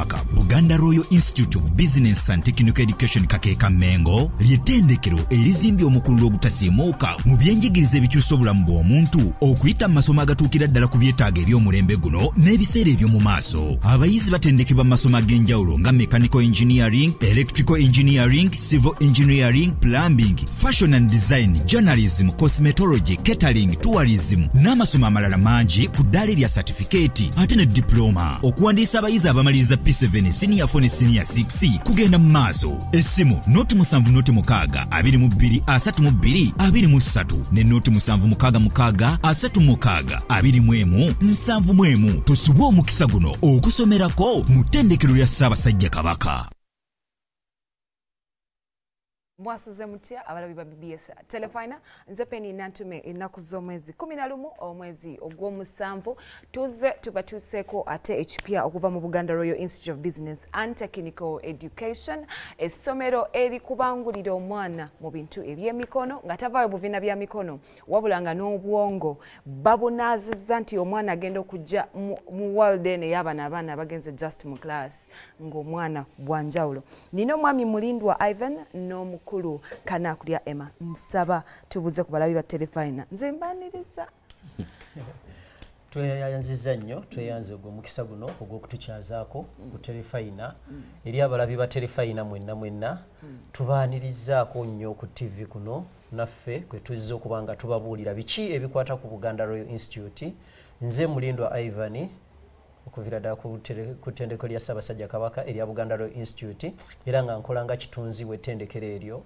Kabaka, Buganda Royal Institute of Business and Technical Education Kakeeka Mengo ly'ettendekero erizimbye omukululo ogutasiimuuka mu byenjigiriza ebikyusa obulamu bw'omuntu okuyita mu masomo agatuukira ddala ku byetaago eby'omulembe guno n'ebiseera eby'omu maaso. Abayizi batendekebwa mu masomo ag'enjawulo nga mechanical engineering, electrical engineering, civil engineering, plumbing, fashion and design, journalism, cosmetology, catering, tourism n'amasomo amalala mangi ku ddaala erya certificate ate ne diploma. Okuwandiisa abayizi abamaliriza P7, senior 4 ne senior 6 kugenda mu maaso. Essimu 076 22 32 23 ne 0766 36 21 71. Tosubwa omukisa guno okusomerako mu ttendekero lya Ssaabasajja Kabaka. Mwasuze mutya abalabi ba BBS Telefina, nze Penny Nantume. Ennaku z'omwezi 11 omwezi ogw'omusanvu tuzze tubatuuseeko ate ekipya okuva mu Buganda Royal Institute of Business and Technical Education, essomero erikubangulira omwana mu bintu ebyemikono nga tavaayo buvina bya mikono wabula nga n'obwongo babunaazizza nti omwana agenda okujja mu world eno ey'abaana abaana abagenze just mu class ng'omwana bwanjawulo. Nina omwami Mulindwa Ivan n'omukulu Kanakulya Emma. Nsaba tubuze ku balabi ba Telefina. Nze mbaniriza. Tweyanziza nnyo, tweyanze ogwo omukisa guno ogw'okutukyazaako ku Telefina. Eri abalabi ba Telefina mwenna mwenna, tubaanirizaako nnyo ku TV kuno naffe kwe tuzze okuba nga tubabuulira biki ebikwata ku Buganda Royal Institute. Nze Mulindwa Ivan okuviira ddala ku ttendekero lya Ssaabasajja Kabaka erya Buganda Royal Institute, era nga nkola nga kitunzi w'ettendekero eryo.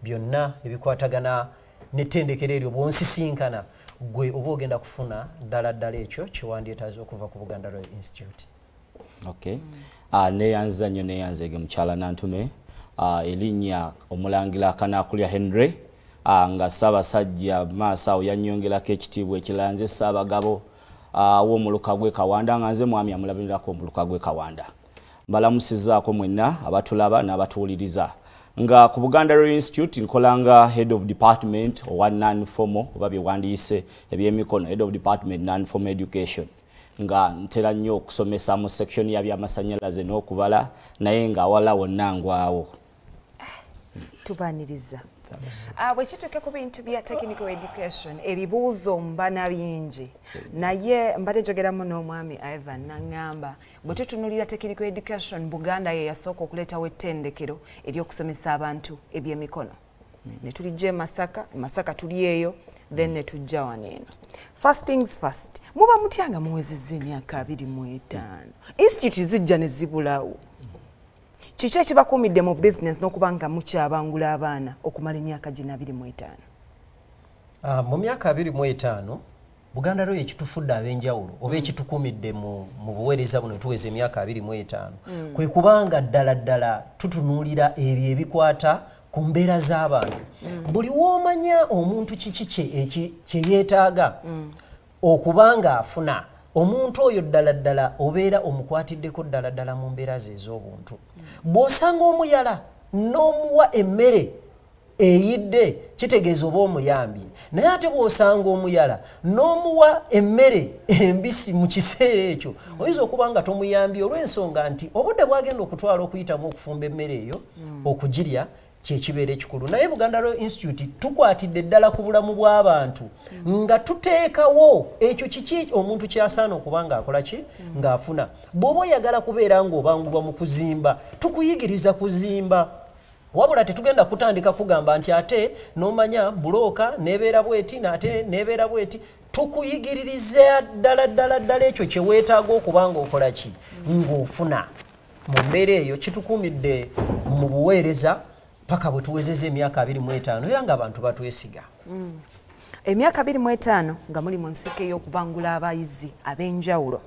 Byonna ebikwatagana n'ettendekero eryo bw'onsisinkana gwe oba ogenda kufuna ddala ddala ekyo kyewandyetaaze okuva ku Buganda Royal Institute. Okay. Neyanza nnyo, neyanzeege mukyala Nantume. Erinnya omulangira Kanakulya Henry, nga Ssaabasajja maaso awo yannyongerako ekitiibwa ekirala. Nze Ssaabagabo w'omuluka gw'e Kawanda, nga nze mwami amulabirirako omuluka gw'e Kawanda. Mbalamusizaako mwenna abatulaba n'abatuwuliriza. Nga ku Buganda Royal Institute nkola nga head of department owa non-formal oba byewandiise ebyemikono, head of department non-formal education, nga ntera nnyo okusomesa mu section ya byamasannyalaze n'okubala, naye nga awala wonna ngwawo. Tubaniriza. Bwe kituuke ku bintu bya technical education, ebibuuzo mbana bingi, naye mbadde njogeramu n'omwami Ivan n'aŋŋamba bwe tutunuulira technical education, Buganda ye yasooka okuleetawo ettendekero ery'okusomesa abantu ebyemikono. Ne tulijja e Masaka, e Masaka tuli eyo, then ne tujja wano eno. First things first, muba mutya nga muwezezza emyaka 25? Institute zijja ne zibulawo. Kiki ekibakuumidde mu business n'okuba nga mukyabangula abaana okumala emyaka gino 25? Mu myaka 25 Buganda Royal ekitufudde ab'enjawulo oba ekitukuumidde mu buweereza buno tuweza emyaka 25 kwe kubanga ddala ddala tutunuulira ebyo ebikwata ku mbeera z'abantu. Buli w'omanya omuntu kiki kye yeetaaga okubanga afuna, omuntu oyo ddala ddala obeera omukwatiddeko ddala ddala mu mbeera ze ez'obuntu. Bw'osanga omuyala n'omuwa emmere eyidde, kitegeeza oba omuyambye, naye ate bw'osanga omuyala n'omuwa emmere embisi mu kiseera ekyo, oyinza okuba nga tomuyambye olw'ensonga nti obudde bwagenda okutwala okuyitamu okufumba emmere eyo okugirya kyekibeera ekikulu. Naye Buganda Royal Institute tukwatidde ddala ku bulamu bw'abantu nga tuteekawo ekyo kiki omuntu kyasaana okuba ng'akola ki ng'afuna. Bw'oba oyagala kubeera ng'obangulwa mu kuzimba, tukuyigiriza kuzimba, wabula tetugenda kutandika kugamba nti ate n'omanya bulooka n'ebeera bweti n'ate n'ebeera bweti. Tukuyigiririza ddala ddala ddala ekyo kye weetaaga okuba ng'okola ki ng'ofuna. Mu mbeera eyo kitukuumidde mu buweereza paka bwe tuwezezza emyaka 25, era ng'abantu batwesiga. Emyaka 25 nga muli mu nsiko ey'okubangula abayizi ab'enjawulo,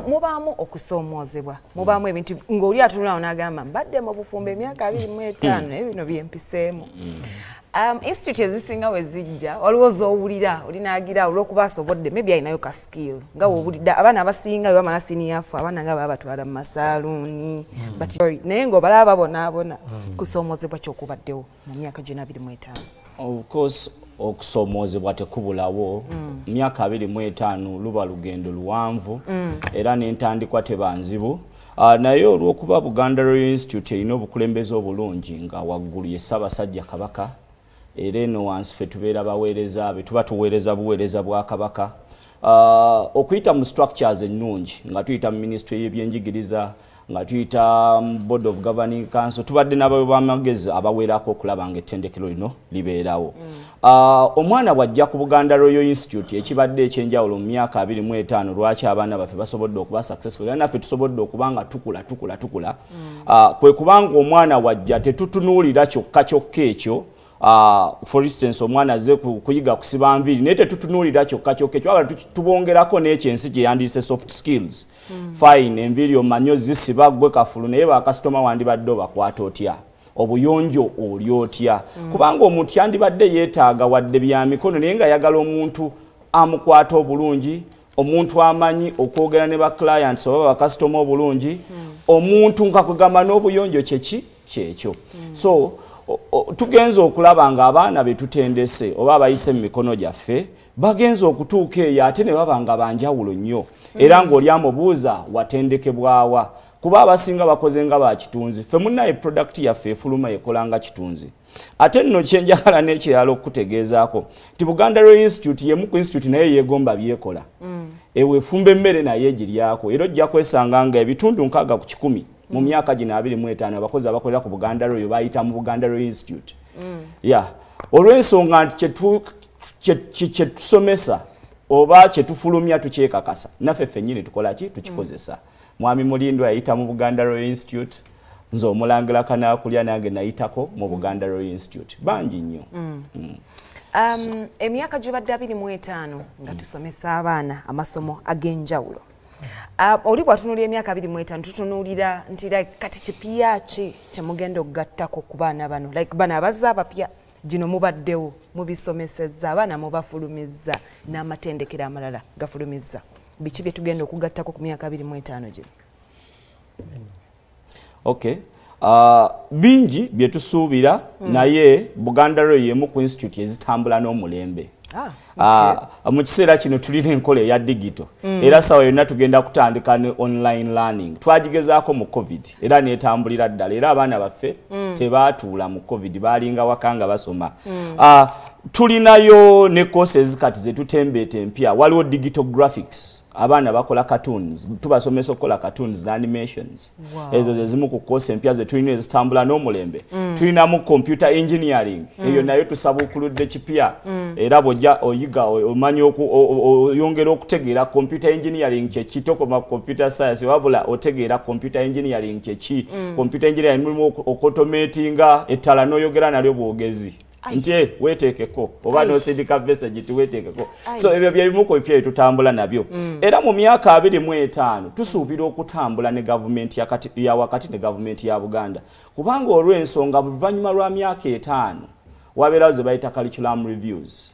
mubaamu okusoomoozebwa, mubaamu ebintu ng'oli atunulawo n'agamba mbadde mu bufumbo emyaka 25 naye bino byempiseemu. Institute ezisinga we zijja waliwo z'owulira olinaagira olw'okuba asobodde maybe alinayo ka skill nga w'owulidde abaana abasinga bwe bamala senior four abaana nga baba batwala mu masaaluuni, but naye ng'obalaba babonaabona. Kusoomoozebwa ky'okubaddewo mu myaka gino 25? Of course okusoomoozebwa tekubulawo. Myaka 25 luba lugendo luwanvu, era n'entandikwa teba nzibu. Naye olw'okuba Buganda Royal Institute erina obukulembeze obulungi nga waggulu ye Ssaabasajja Kabaka, era eno wansi ffe tubeera baweereza be, tuba tuweereza buweereza bwa Kabaka. Okuyita mu structures ennungi nga tuyita mu ministry y'ebyenjigiriza, nga tuyita board of governing council, tubadde n'abamagezi abawerako okulaba nga ettendekero lino libeerawo. Omwana bw'ajja ku Buganda Royal Institute, ekibadde ekyenjawulo mu myaka 25, lwaki abaana baffe basobodde okuba successful era naffe tusobodde okuba nga tukula tukula tukula, kwe kubanga omwana wajja tetutunuulira kyokka kyokka ekyo. For instance, omwana azze kuyiga kusiba nviiri, naye tetutunuulira kyokka kyokka ekyo, wabula tubongerako n'ekyo ensi gye yandiise soft skills. Fine, enviiri omanyi ozisiba gwe kafulu, naye bakasitoma wandibadde obakwata otya, obuyonjo oli otya? Kubanga omuntu yandibadde yeetaaga wadde bya mikono, naye ng'ayagala omuntu amukwata obulungi, omuntu amanyi okwogera ne ba clients oba bakasitoma obulungi, omuntu nga kugamba n'obuyonjo kyeki kyekyo. So tugenza okulaba nga abaana betutendese oba abayise mu mikono gyaffe bagenza okutuuka eyo ate ne baba nga banjawulo nnyo, era ng'oli amubuuza watendekebwawa, kuba abasinga bakoze nga bakitunzi. Ffe munnaye product yaffe efuluma ekola nga kitunzi. Ate nno kyenjagala n'ekirala okutegeezaako nti Buganda Royal Institute yemu ku institute naye yeegomba byekola. Ewe efumba emmere naye egiryako, era ojja kwesanga nga ebitundu 60% mu myaka gino 25 abakozi abakolera ku Buganda Royal bayita mu Buganda Royal Institute. Yeah, olw'ensonga nti kyetusomesa oba kyetufulumya tukyekakasa, naffe ffennyini tukola ki, tukikozesa. Mwami Mulindwa yayita mu Buganda Royal Institute, nze omulangira Kanaakulya nange nayitako mu Buganda Royal Institute, bangi nnyo. Emyaka gibadde 25 nga tusomesa abaana amasomo ag'enjawulo. Oli bw'atunuulira emyaka 25, tutunuulira nti like kati kipya ki kyemugenda okugattako ku baana bano, like bano abazze abapya, gino mubaddewo mubisomesezza abaana, mubafulumizza n'amatendekero amalala gafulumizza, biki bye tugenda okugattako ku myaka 25 gino? Okay. Bingi bye tusuubira, naye Buganda Royal yemu ku institute ezitambula n'omulembe. Mu kiseera kino tulina enkola eya digital, era sawa yonna tugenda kutandika ne online learning. Twagigezaako mu COVID era netambulira ddala, era abaana baffe tebaatuula mu COVID, baalinga waka nga basoma. Tulinayo ne courses kati zetutembeeta empya. Waliwo digital graphics, abaana bakola cartoons, tubasomesa okukola cartoons ne animations. Ezo ze zimu ku course empya zetulina ezitambula n'omulembe. Tulinamu computer engineering, eyo nayo tusabuukuludde kipya, era bw'ojja oyiga omanyi oyongera okutegeera computer engineering kyeki, tokoma computer science wabula otegeera computer engineering kyeki. Computer engineering mulimu okuautomatinga ettala n'oyogera nalyo bwogezi nti weteekeko oba nosindika message ti weteekeko. So ebyo byebimu ku bipya byetutambula nabyo. Era mu myaka 25 tusuubira okutambula ne gavumenti ya wakati ne gavumenti ya Buganda, kubanga olw'ensonga buvanyuma lwa myaka 5 wabeerawo ze bayita curriculum reviews,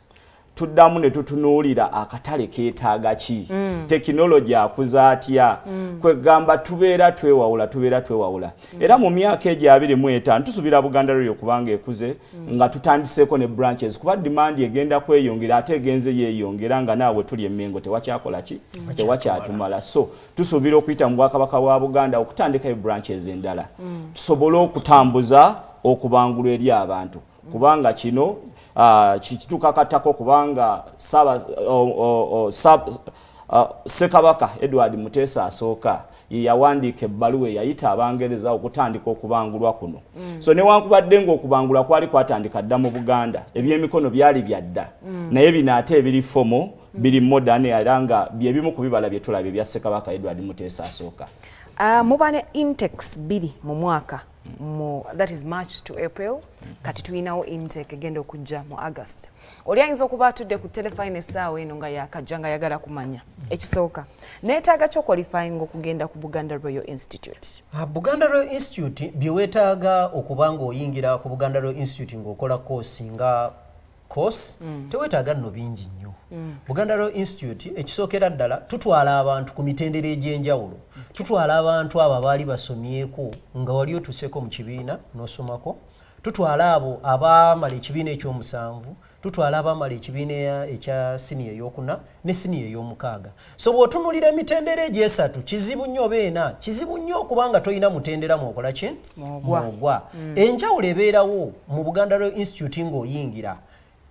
tuddamu ne tutunuulira akatale keetaaga ki, tekinologi akuza atya. Kwegamba tubeera twewawula, tubeera twewawula. Era mu myaka egyo 25 tusuubira Buganda Royal kubanga ekuze, nga tutandiseeko ne branches, kuba demand egenda kweyongera ate egenze yeeyongera, nga naawe tuli emmengo tewakyakola ki, tewakyatumala. So tusuubira okuyita mu Bwakabaka bwa Buganda okutandikayo branches endala, tusobole okutambuza okubangulwa eri abantu, kubanga kino kitukakatako, kubanga Ssekabaka Edward Mutesa asooka ye yawandiika ebbaluwa eyayita Abangereza okutandika okubangulwa kuno. So newankubadde ng'okubangulwa kwali kwatandika dda mu Buganda, ebyemikono byali bya dda, naye bino ate ebiri formal, biri modern, era nga byebimu ku bibala bye tulabye bya Ssekabaka Edward Mutesa asooka. Muba ne intakes 2 mu mwaka, that is March to April. Kati tulinawo intake egenda okujja mu August. Oli ayinza okuba atudde ku telefine essaawa eno nga yakajja nga ayagala kumanya ekisooka, neetaaga ki oqualifying okugenda ku Buganda Royal Institute? Buganda Royal Institute bye weetaaga okuba ng'oyingira ku Buganda Royal Institute ng'okola course nga course, teweetaaga nno bingi nnyo. Buganda Royal Institute ekisookera ddala tutwala abantu ku mitendera egy'enjawulo. Tutwala abantu abo abaali basomyeko nga wali otuuseeko mu kibiina n'osomako, tutwala abo abaamala ekibiina ekyomusanvu, Tutwala abamala ekibiina ekya siniya eyokuna ne siniya ey'omukaaga. So bw'otunuulira emitendera egyesatu, kizibu nnyo oba ena, kizibu nnyo okubanga tolina mutendera mw'okola ki? Mw'ogwa. Enjawulo ebeerawo mu Buganda Royal Institute ng'oyingira,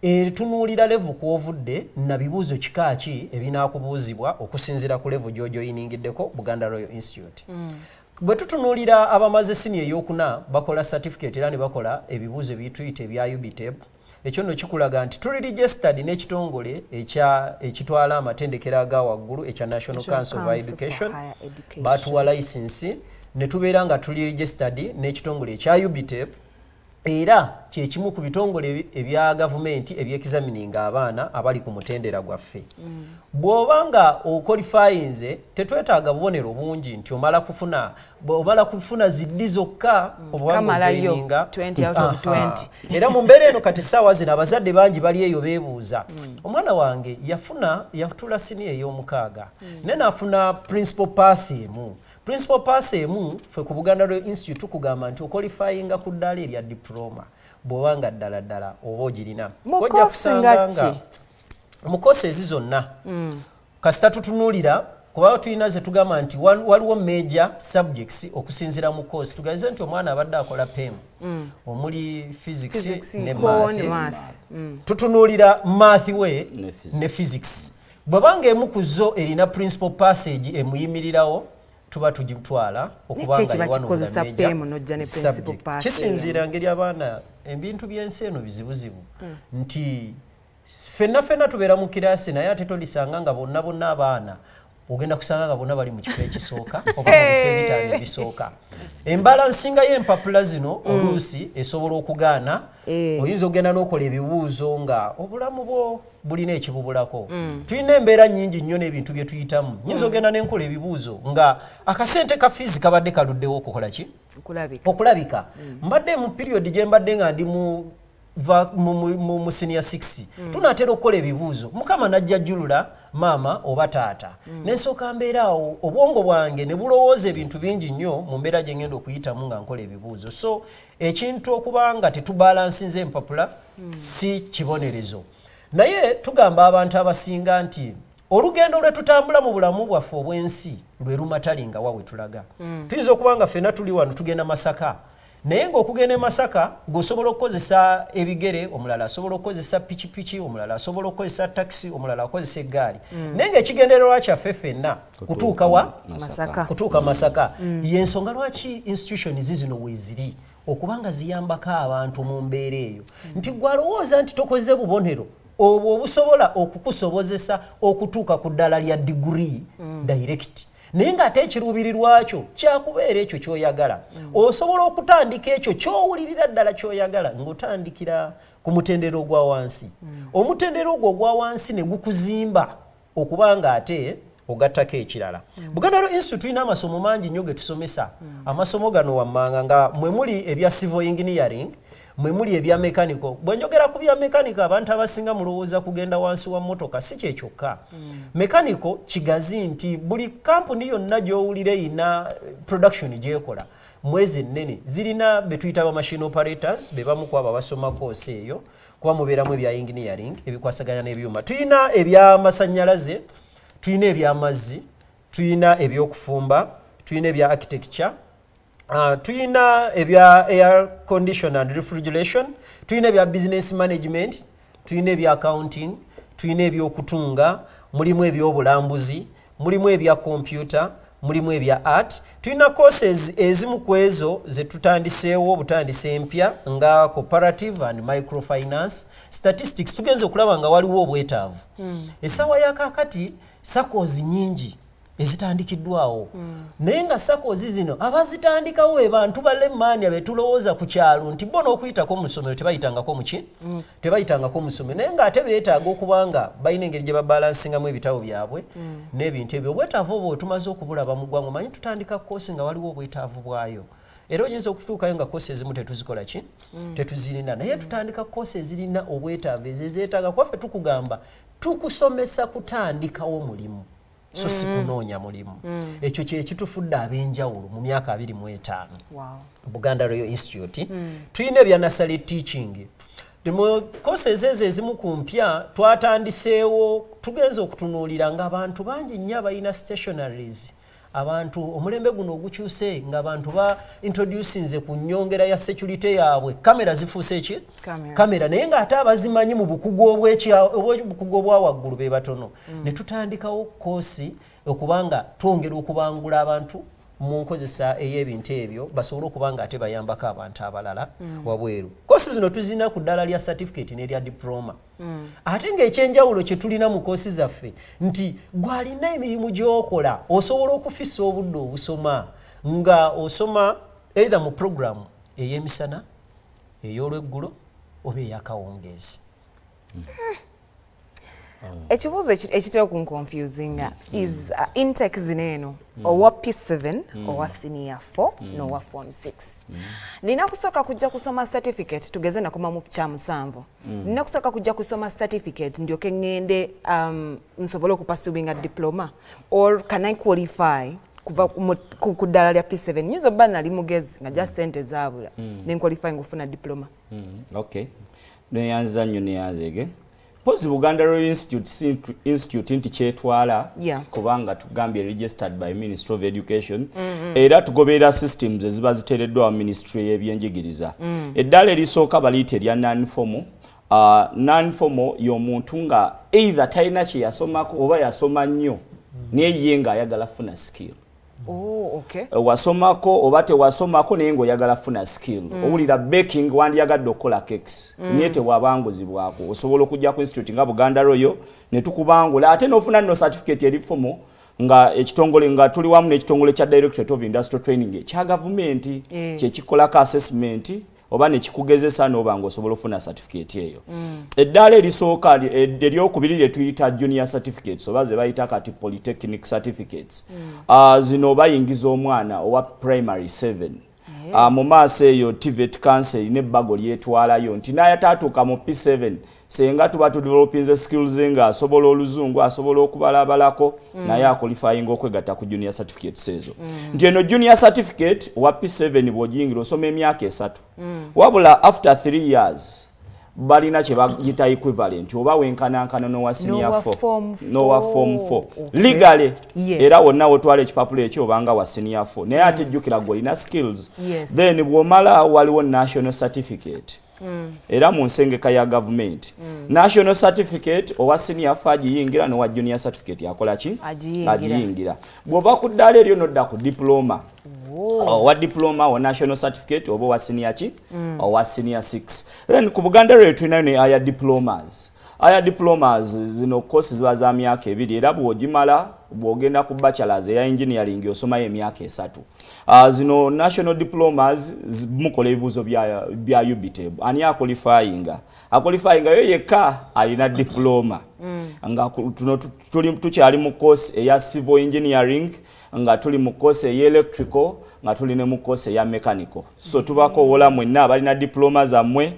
etunuulira level kw'ovudde na bibuuzo kika ki ebinaakubuuzibwa okusinziira ku level gy'ojoyiningiddeko Buganda Royal Institute. Bwe tutunuulira abamaze siniya eyokuna, bakola certificate era ne bakola ebibuuzo ebituyita ebya UBTEB. Ekyo nno kikulaga nti tuli registered n'ekitongole ekitwala amatendekero aga waggulu ekya National Council of Education. Batuwa license ne tubeera nga tuli registered n'ekitongole ekya UBTEB, era kyekimu ku bitongole ebya gavumenti ebyexamininga abaana abali ku mutendera gwaffe. Bw'oba nga oqualifyinze, tetwetaaga bubonero bungi nti omala kufuna ziddi zokka oba ng'ojoininga 20 out of 20. Era mu mbeera eno kati essaawa zino abazadde bangi bali eyo beebuuza, omwana wange yatula siniya ey'omukaaga naye n'afuna principal pass emu. Principal pass emu, ffe ku Buganda Royal Institute tukugamba nti oqualifyinga ku ddaala erya diploma bw'oba nga ddala ddala oba ogirina. Ojja kusanga nga mu course ezi zonna kasita tutunuulira, kuba tulina ze tugamba nti waliwo major subjects okusinziira mu course. Tugaze nti omwana abadde akola PEM omuli physics ne math, tutunuulira math we ne physics. Bw'obanga emu ku zo erina principal passage emuyimirirawo, tuba tugitwala okubanga kisinziira ngeri abaana ebintu by'ensi eno bizibuzibu nti ffenna ffenna tubeera mu kiraasi, naye ate tolisanga nga bonna bonna abaana ogenda kusanga nga bonna bali mu kifo ekisooka oba mu bifo ebitaano ebisooka. Embala nsinga y'empapula zino oluusi esobola okugaana, oyinza okugenda n'okola ebibuuzo nga obulamu bwo bulina ekibubulako. Tulina embeera nnyingi nnyo n'ebintu bye tuyitamu. Nyinza ogenda n'enkola ebibuuzo nga akasente ka fiizi kabadde kaluddewo okukola ki? Okulabika. Mbadde mu period gye mbadde nga ndi mu senior 6, tunaatera okukola ebibuuzo, Mukama n'ajja jjulula maama oba taata, nensooka mbeera awo obwongo bwange ne bulowooza ebintu bingi nnyo mu mbeera gye ngenda okuyitamu nga nkola ebibuuzo. So ekintu okubanga tetubalansinze empapula si kibonerezo, naye tugamba abantu abasinga nti olugendo lwe tutambula mu bulamu bwaffe obw'ensi lwe lumatalinga wa we tulaga. Tuyinza okuba nga ffenna tuli wano tugenda Masaka, naye ng'okugenda e Masaka ng'osobola okukozesa ebigere, omulala asobola okukozesa pikipiki, omulala asobola okukozesa takisi, omulala akozesa eggaali, naye ng'ekigendererwa kyaffe ffenna kutuuka wa? Masaka. Kutuuka Masaka. Y'ensonga lwaki institutions zino weeziri okubanga ziyambako abantu mu mbeera eyo, nti gw'alowooza nti tokoze bubonero obwo obusobola okukusobozesa okutuuka ku ddala lya degree direct, naye ng'ate ekiruubirirwa kyo kyakubeera ekyo ky'oyagala. Osobola okutandika ekyo ky'owulirira ddala ky'oyagala ng'otandikira ku mutendera ogwa wansi. Omutendera ogwo ogwa wansi ne gukuzimba okuba ng'ate ogattako ekirala. Buganda Royal Institute tulina amasomo mangi nnyo ge tusomesa. Amasomo gano wammanga nga mwe muli ebya civil engineering, mwe muli ebya mechanical. Bwe njogera ku bya mechanical, abantu abasinga mulowooza kugenda wansi wa mmotoka, si kye kyokka. Mechanical kigazi nti buli kampuni yonna gy'owulira erina production gy'ekola, mwezi ennene zirina be tuyita ba machine operators, be bamu ku abo abasoma course eyo, kuba mubeeramu ebya engineering ebikwasaganya n'ebyuma. Tulina ebyamasannyalaze, tulina ebyamazzi, tulina ebyokufumba, tulina ebya architecture, tulina ebya air condition and refrigeration, tulina ebya business management, tulina ebya accounting, tulina ebyokutunga, mulimu ebyobulambuzi, mulimu ebya computer, mulimu ebya art. Tulina courses ezimu ku ezo ze tutandiseewo obutandise empya nga cooperative and microfinance, statistics. Tugenze okulaba nga waliwo obwetaavu. Essaawa ya kaakati SACCOs nyingi ezitandikiddwawo, naye nga SACCOs zino abazitandikawo be bantu balemaani abetulowooza ku kyalo nti bo n'okuyitako mu ssomero tebayitangako muki, tebayitangako mu ssomero, naye ng'ate beetaaga okuba nga balina engeri gye babalansingamu ebitabo byabwe n'ebintu ebyo. Obwetaavu obwo tumaze okubulaba mu ggwanga, omanyi tutandika koosi nga waliwo obwetaavu bwayo, era oyinza okutuukayo nga koosi ezimu tetuzikola ki, tetuzirina, naye tutandika koosi ezirina obwetaavu, ezo ezeetaaga. Kwaffe tukugamba tukusomesa kutandikawo mulimu, so si kunoonya mulimu. Ekyo kye kitufudde ab'enjawulo mu myaka 25. Buganda Royal Institute tulina ebya nursery teaching. Mu courses ezo ezimu ku mpya twatandiseewo, tugenze okutunuulira ng'abantu bangi nnyo abalina stationaries. Abantu omulembe guno ogukyuse ng'abantu ba introducinze ku nnyongera ya security yaabwe, kamera zifuuse ki? Kamera, naye ng'ate abazimanyi mu bukugu obwa waggulu be batono. Ne tutandikawo koosi okubanga twongera okubangula abantu mu nkozesa ey'ebintu ebyo, basobole okuba nga ate bayambako abantu abalala wabweru. Koosi zino tuzina ku ddaala lya certificate n'erya diploma. Ate ng'ekyenjawulo kye tulina mu koosi zaffe nti gw'alina emirimu gy'okola osobola okufissa obudde obusoma nga osoma either mu programu ey'emisana, ey'olweggulo oba ey'akawungeezi. Ekibuuzo ekitera okunconfusinga is intake zino eno, owa P7, owa senior 4 n'owa form 6. Nina kusooka kujja kusoma certificate, tugeze nakoma mu kyamusanvu. Nina kusooka kujja kusoma certificate ndyoke ŋŋende nsobole okupursuinga diploma, or can I qualify kuva ku ddaala lya P7? Nyinza obba nali mugezi nga just sente zaabula ne nqualifying okufuna diploma. Okay, neyanza nnyo, neyanzege. Mpozi Buganda Royal Institute nti kyetwala kubanga tugambye registered by Ministry of Education, era tugoberera systems eziba ziteereddwa ministry y'ebyenjigiriza. Eddaala erisooka baliyita erya non-formal. Non-formal y'omuntu nga either talina kye yasomako oba yasoma nnyo naye ye ng'ayagala funa skill. Oh, okay. Wasomako oba tewasomako naye ng'oyagala funa skill. Owulira baking, wandiyagadde okukola cakes naye tewabanguzibwako, osobola okujja ku institute nga Buganda Royal ne tukubangula ate n'ofuna nno certificate eri formal nga ekitongole, nga tuli wamu n'ekitongole kya Directorate of Industrial Training ekya gavumenti kyekikolako assessment oba nekikugezesa n'oba ng'osobola ofuna certificate eyo. Eddaala erisooka eryokubiri lye tuyita junior certificates oba ze bayita kati polytechnic certificates. Zino bayingiza omwana owa primary 7. Mu maaso eyo TVET Council n'ebbago lyetwalayo nti naye ataatuuka mu P7, senga tuba tudevelopinze skills nga asobola oluzungu, asobola okubalabalako, naye aqualifyinga okwegatta ku junior certificates ezo. Nti eno junior certificate wa P7 bw'ogiyingira osoma emyaka 3. Wabula after 3 years balina kye bagiyita equivalent oba wenkanankana n'owa senior 4, n'owa form 4 legally. Era wonna wotwala ekipapula ekyo obanga wa senior 4, naye ate jjukira gwe olina skills. Then bw'omala waliwo national certificate. Era mu nsengeka ya gavumenti, national certificate owa senior 4 agiyingira, n'owa junior certificate akola ki? Agiyingira. Bw'ova ku ddaala eryo n'odda ku diploma, owa diploma owa national certificate oba owa senior ki? Owa senior 6. Then ku Buganda Royal tulinayo ne higher diplomas. Higher diplomas zino course ziba za myaka 2, era bw'ogimala bw'ogenda ku bachelors eya engineering osomayo emyaka 3. Zino national diplomas mukola ebibuuzo bya UBTEB. Ani aqualifyinga? Aqualifyinga yo yekka alina diploma. Nga tuno tukyali mu course eya civil engineering, nga tuli mu course eya electrical, nga tuli ne mu course eya mechanical. So tubakowola mwenna abalina diploma zammwe,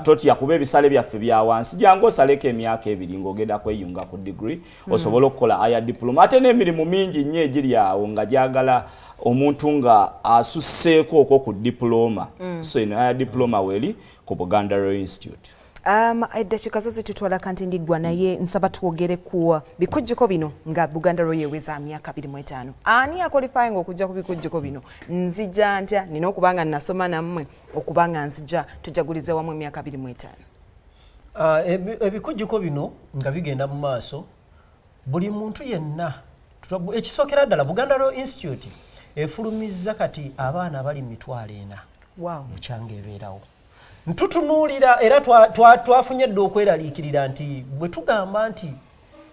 totya kuba ebisale byaffe bya wansi, jangu osaleko emyaka 2 ng'ogenda kweyunga ku degree, osobole okukola higher diploma. Ate n'emirimu mingi nnyo egiri awo nga gyagala omuntu nga asusseeko okwo ku diploma. So eno higher diploma weri ku Buganda Royal Institute. Eddakiika zo zitutwala kanti ndiggwa, naye nsaba twogere ku bikujjuko bino nga Buganda Royal eweza myaka 25. Ani aqualifying okujja ku bikujjuko bino? Nzija ntya? Nina okuba nga nasoma nammwe okuba nga nzija tujagulize wamu emyaka 25. Ebikujjuko bino nga bigenda mu maaso, buli muntu yenna, ekisookera ddala Buganda Royal Institute efulumizza kati abaana abali 400,000. Mukyanga ebeerawo. Ntutunuulira era twafunye dda okweraliikirira nti bwe tugamba nti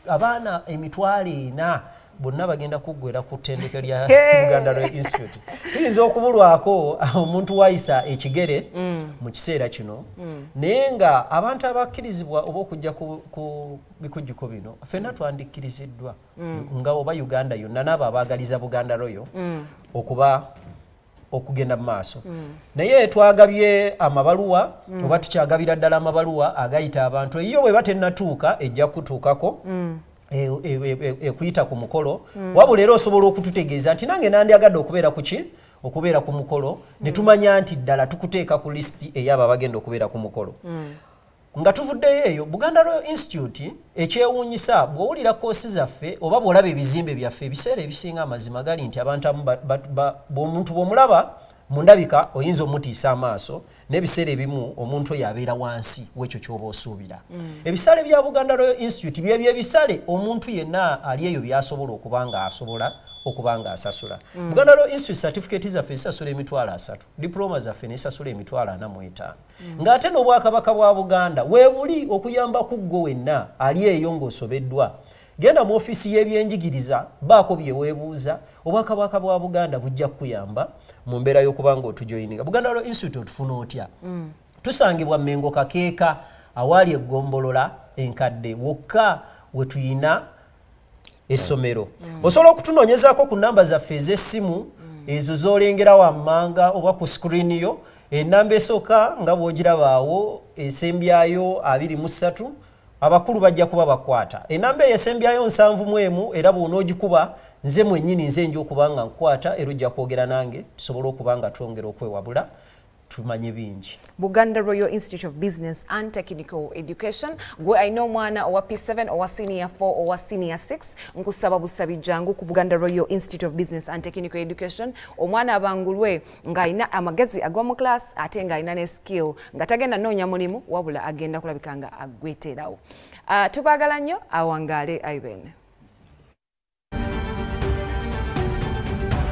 abaana 400,000 bonna bagenda kuggwera ku ttendekero lya Buganda Royal Institute, tuyinza okubulwako omuntu wayisa ekigere mu kiseera kino. Naye nga abantu abakkirizibwa oba okujja ku bikujjuko bino ffenna twandikkiriziddwa nga oba Uganda yonna n'abo abaagaliza Buganda Royal okuba okugenda mu maaso. Naye twagabye amabaluwa oba tukyagabira ddala amabaluwa agayita abantu. Eyo bweba tennatuuka ejja kutuukako ekuyita ku mukolo. Wabula era osobola okututegeeza nti nange nandyagadde okubeera ku ki? Okubeera ku mukolo, ne tumanya nti ddala tukuteeka ku lisiti ey'abo abagenda okubeera ku mukolo. Nga tuvuddeyo eyo, Buganda Royal Institute ekyewuunyisa, bw'owulira koosi zaffe oba bw'olaba ebizimbe byaffe, ebiseera ebisinga amazima gali nti abantu abamu omuntu bw'omulaba mu ndabika oyinza omutiisa amaaso, n'ebiseera ebimu omuntu oyo abeera wansi w'ekyo ky'oba osuubira. Ebisale bya Buganda Royal Institute byebyo ebisale omuntu yenna ali eyo by'asobola okuba nga asobola okuba nga asasula. Buganda Royal Institute certificate zaffe zisasula 300,000, diploma zaffe nezisasula 45,000. Ng'ate n'Obwakabaka bwa Buganda weebuli okuyamba ku ggwe wenna ali eyo ng'osobeddwa. Genda mu ofiisi y'ebyenjigiriza, baako bye weebuuza, Obwakabaka bwa Buganda bujja kukuyamba mu mbeera y'okuba nga otujoyininga. Buganda Royal Institute otufuna otya? Tusangibwa Mengo Kakeeka, awaali eggombolola enkadde wokka we tuyina essomero. Osobola okutunoonyezaako ku namba zaffe ez'essimu ezo z'olengera wammanga oba ku screen yo. Enamba esooka nga bw'ogirabaawo esembyayo 23, abakulu bajja kuba bakwata. Enamba eyo esembyayo 71, era bw'onoogikuba nze mwennyini nze nja okuba nga nkwata, era ojja kwogera nange tusobole okuba nga twongera okwewabula tumanye bingi. Buganda Royal Institute of Business and Technical Education, gwe alina omwana owa P7, owa senior 4, owa senior 6, nkusaba busabi jangu ku Buganda Royal Institute of Business and Technical Education, omwana abangulwe ng'alina amagezi agwa mu class ate ng'alina ne skill, nga tagenda noonya mulimu wabula agenda kulabika nga agweteerawo. Tubaagala nnyo, awangaale aiben.